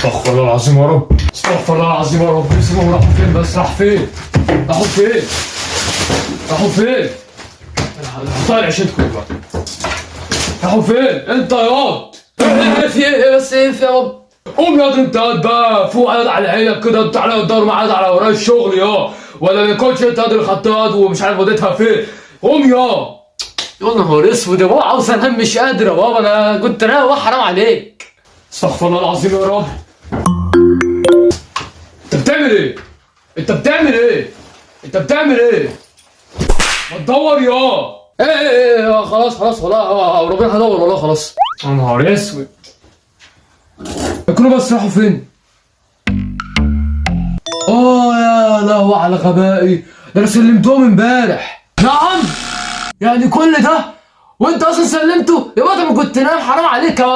استغفر الله العظيم يا رب، استغفر الله العظيم يا رب. سيبهم، راحوا فين بس؟ راح فين؟ راحوا فين؟ راحوا فين؟ انا طالع عيشتكم دلوقتي. راحوا فين؟ انت يا واد، ايه في ايه بس؟ ايه في يا رب؟ قوم يا انت ياض بقى، فوق ياض على عينك كده، انت على الدار معاد على ورايا الشغل يا ولا ما يكونش انت ياض الخطاط ومش عارف وديتها فين. قوم يا نهار اسود يا بابا، عاوز انام مش قادر يا بابا، انا كنت ناوي، حرام عليك. استغفر الله العظيم يا رب. انت بتعمل ايه؟ انت بتعمل ايه؟ انت بتعمل ايه؟ ما تدور يا ايه ايه ايه، ايه خلاص خلاص والله، ربنا هدور والله خلاص. يا نهار اسود، يكونوا بس راحوا فين؟ اه يا لهوي على غبائي، ده انا سلمتهم امبارح. نعم، يعني كل ده وانت اصلا سلمته يا بابا؟ ما كنت نايم، حرام عليك.